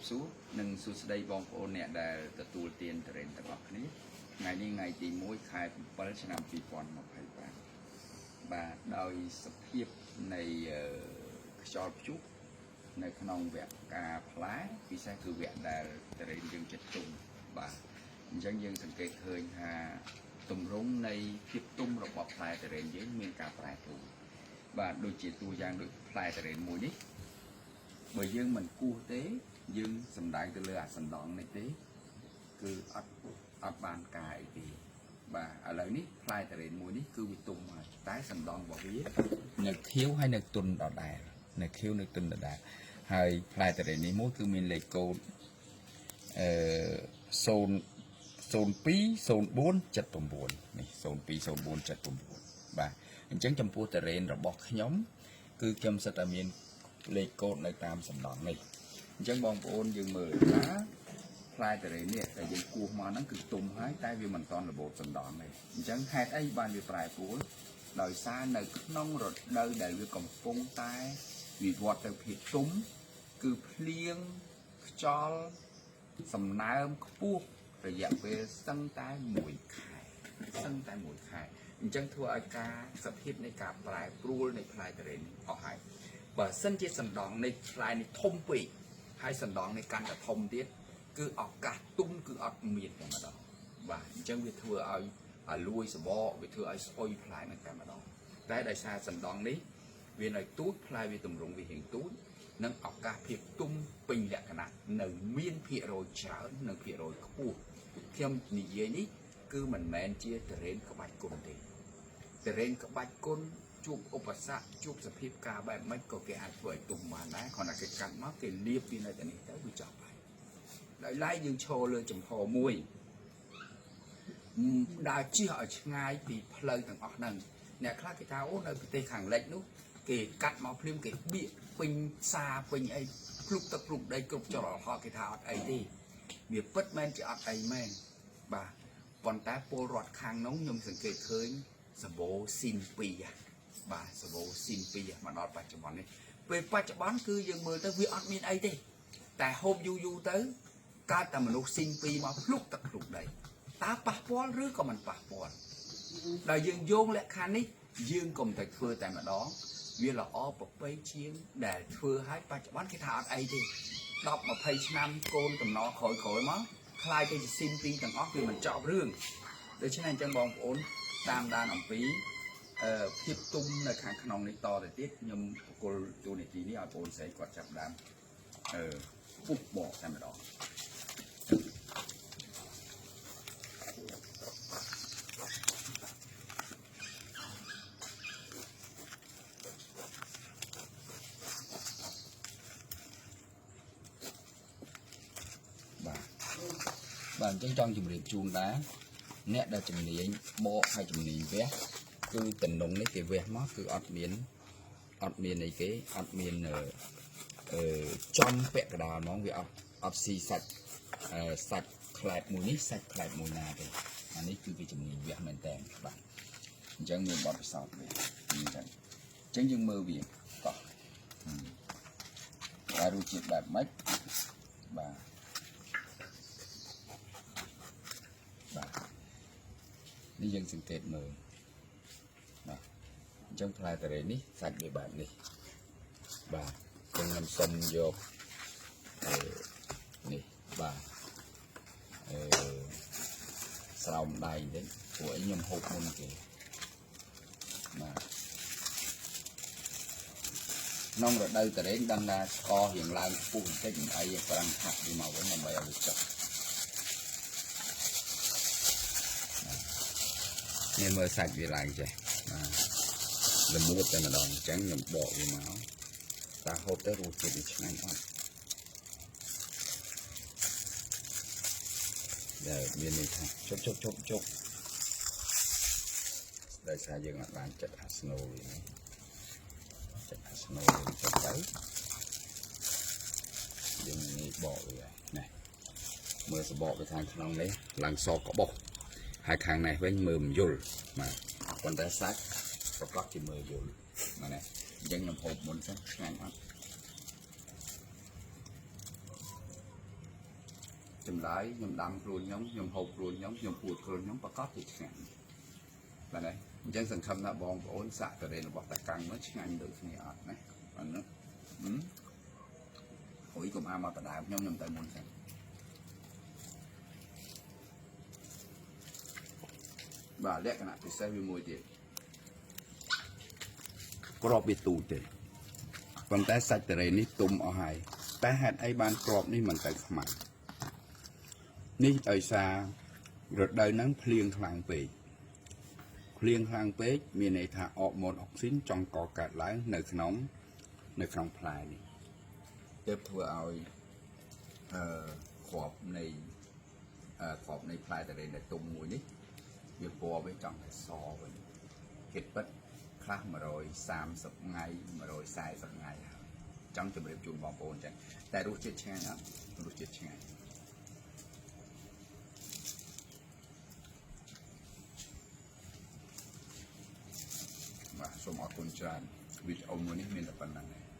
រាបសួរនិងសួស្តីបងប្អូនអ្នកដែលទទួលទានទុរេនទាំងអស់គ្នាថ្ងៃនេះថ្ងៃទី1ខែ7ឆ្នាំ2025បាទដោយសភាពនៃខ្យល់ព្យុះនៅក្នុងវគ្គការផ្លែពិសេសគឺវគ្គដែលទុរេនយើងចិត្តទុំបាទអញ្ចឹងយើងសង្កេតឃើញថាទម្រង់នៃភាពទុំរបស់ផ្លែទុរេនយើងមានការប្រែប្រួលបាទដូចជាតួយ៉ាងដូចផ្លែទុរេនមួយនេះ បើយើងមិនគោះទេយើងសំដៅទៅលើអាសណ្ដងនេះទេគឺអត់បានការអីទេបាទឥឡូវនេះផ្លែតារ៉េនមួយនេះគឺវាទុំហើយតែសណ្ដងរបស់វានៅខៀវហើយនៅទុនដដែលនៅខៀវនៅទុនដដែលហើយផ្លែតារ៉េននេះមួយគឺមានលេខកូដអឺ0 020479នេះ020479បាទអញ្ចឹងចំពោះតារ៉េនរបស់ខ្ញុំគឺខ្ញុំសិតតែមានលេខកូដនៅតាមសំណងនេះអញ្ចឹងបងប្អូនយើងមើលថាផ្លែតារ៉េននេះដែលយើងគោះមកហ្នឹងគឺទុំហើយតែវាមិនតន់របូតសំដងទេអញ្ចឹងហេតុអីបានវាប្រែប្រួលដោយសារនៅក្នុងរដូវដែលវាកំពុងតែវិវត្តទៅភាពទុំគឺភ្លៀងខ្យល់ សំណើមខ្ពស់រយៈពេលសឹងតែ1ខែសឹងតែ1ខែអញ្ចឹងធ្វើឲ្យការសភាពនៃការប្រែប្រួលនៃផ្លែទុរេននេះអស់ហើយបើសិនជាសណ្ដងនៃផ្លែនេះធំពេកហើយសណ្ដងនេះកាន់តែធំទៀតគឺឱកាសទុំគឺអត់មានតែម្ដងបាទអញ្ចឹងវាធ្វើឲ្យឲ្យលួយសបកវាធ្វើឲ្យស្អុយផ្លែនឹងតែម្ដងតែដោយសារសណ្ដងនេះវានៅទូចផ្លែវាតម្រង់វារៀងទូច និងឱកាសភាពទុំពេញលក្ខណៈនៅមានភាគរយច្រើននិងភាគរយខ្ពស់ខ្ញុំនិយាយនេះគឺមិនមែនជាតរេនក្បាច់គុណទេតរេនក្បាច់គុណជួបឧបសគ្គជួបសភាពការបែបម៉េចក៏គេអាចធ្វើឲ្យទុំបានដែរគ្រាន់តែគេកាត់មកគេលាបពីនៅតែនេះទៅវាចប់ហើយដោយឡែកយើងឈរលើចំហមួយដើរជិះឲ្យឆ្ងាយពីផ្លូវទាំងអស់ហ្នឹងអ្នកខ្លះគេថាអូនៅប្រទេសខាងលិចនោះគេកាត់មកភ្លាមគេបៀកពេញសាពេញអីភ្លុកទឹកភ្លុកដីគ្រប់ចរហកគេថាអត់អីទេវាពិតមែនជាអត់អីមែនបាទប៉ុន្តែពលរដ្ឋខាងនោះខ្ញុំសង្កេតឃើញសបោស៊ីន2បាទសបោស៊ីន2មកដល់បច្ចុប្បន្ននេះពេលបច្ចុប្បន្នគឺយើងមើលទៅវាអត់មានអីទេតែហូបយូរយូរទៅកើតតែមនុស្សស៊ីន2មកភ្លុកទឹកភ្លុកដីតើប៉ះពាល់ឬក៏មិនប៉ះពាល់ ដល់យើងយោងលក្ខខណ្ឌនេះយើងកុំតែធ្វើតែម្ដងវាល្អប្រពៃជាងដែលធ្វើឲ្យបច្ចុប្បន្នគេថាអត់អីទេ10 20ឆ្នាំកូនតំណក្រោយក្រោយមកคล้ายទៅជាស៊ីនពីរទាំងអស់វាមិនចប់រឿងដូច្នេះអញ្ចឹងបងប្អូនតាមដានអំពីអឺភាពទុំនៅខាងក្នុងនេះតទៅទៀតខ្ញុំបកគលទូនីតិនេះឲ្យបងប្អូនស្រីគាត់ចាប់ដើមអឺពុះបកតែម្ដង បាទបាទអញ្ចឹងចង់ជម្រាបជូនដែរអ្នកដែលជំនាញបកហើយជំនាញវះគឺតំណងនេះគេវះមកគឺអត់មានអត់មានអីគេអត់មានអឺអឺចំពាក់កណ្ដាលហ្មងវាអត់អត់ស៊ីសាច់អឺសាច់ខ្លែតមួយនេះសាច់ខ្លែតមួយណាទេអានេះគឺគេជំនាញវះមែនតើបាទអញ្ចឹងមានបទពិសោធន៍វាអញ្ចឹងអញ្ចឹងយើងមើលវាតោះតែរសជាតិបែបម៉េចបាទ បាទនេះយើងសង្កេតមើលបាទអញ្ចឹងផ្លែតារេនេះសាច់វាបែបនេះបាទអញ្ចឹងខ្ញុំសុំយកអឺនេះបាទអឺស្រោមដៃបន្តិចព្រោះអីខ្ញុំហូបមុនគេបាទក្នុងរដូវតារេដឹងថាស្កររៀងឡើងខ្ពស់បន្តិចមិនអីទេប្រឹងហាក់វាមកវិញដើម្បីឲ្យវាចុះនេះមើលសាច់វាឡើងចេះបាទល្មួតតែម្ដងអញ្ចឹងខ្ញុំបកវាមកតើហូបទៅរសជាតិវាឆ្ងាញ់អត់ដែលមានន័យថាជប់ជប់ជប់ជប់ដោយសារយើងអត់បានចិត្តអាស្នូលវានេះចិត្តអាស្នូលវាចិត្តទៅយើងងាយបកវានេះមើលសបកវាខាងក្នុងនេះឡើងសក្បុសហើយខាងនេះវិញមើលមិនយល់បាទប៉ុន្តែសាច់ប្រកាសជាមើលយល់បាទណាអញ្ចឹងខ្ញុំហូបមុនសិនឆ្ងាញ់អត់ ចម្លើយខ្ញុំដាំខ្លួនខ្ញុំខ្ញុំហូបខ្លួនខ្ញុំខ្ញុំពួតខ្លួនខ្ញុំប្រកាសជាឆ្ងាញ់បាទហើយអញ្ចឹងសង្ឃឹមថាបងប្អូនសាក់តរេនរបស់តាកាំងមកឆ្ងាញ់ដូចគ្នាអត់ណាបាទណាហឹមអូយកុំអាមកដដើមខ្ញុំខ្ញុំទៅមុនសិនបាទលក្ខណៈពិសេសវាមួយទៀតក្របវាទូចទេប៉ុន្តែសាច់តរេននេះទុំអស់ហើយតែហេតុអីបានក្របនេះមិនទៅខ្មៅនេះដោយសាររដូវហ្នឹងភ្លៀងខ្លាំងពេកភ្លៀងខ្លាំងពេកមានន័យថាអរម៉ូនអុកស៊ីនចង់កកើតឡើងនៅក្នុងនៅក្នុងផ្លែនេះទើបធ្វើឲ្យអឺក្របនៃអឺក្របនៃផ្លែតរេនដែលទុំមួយនេះវាពណ៌វាចង់តែសវិញគិតពិតខ្លះ130ថ្ងៃ140ថ្ងៃហើយចង់ជម្រាបជូនបងប្អូនចឹងតែរសជាតិឆ្ងាញ់អត់រសជាតិឆ្ងាញ់បាទសូមអរគុណច្រើនវីដេអូមួយនេះមានតែប៉ុណ្្នឹងឯង។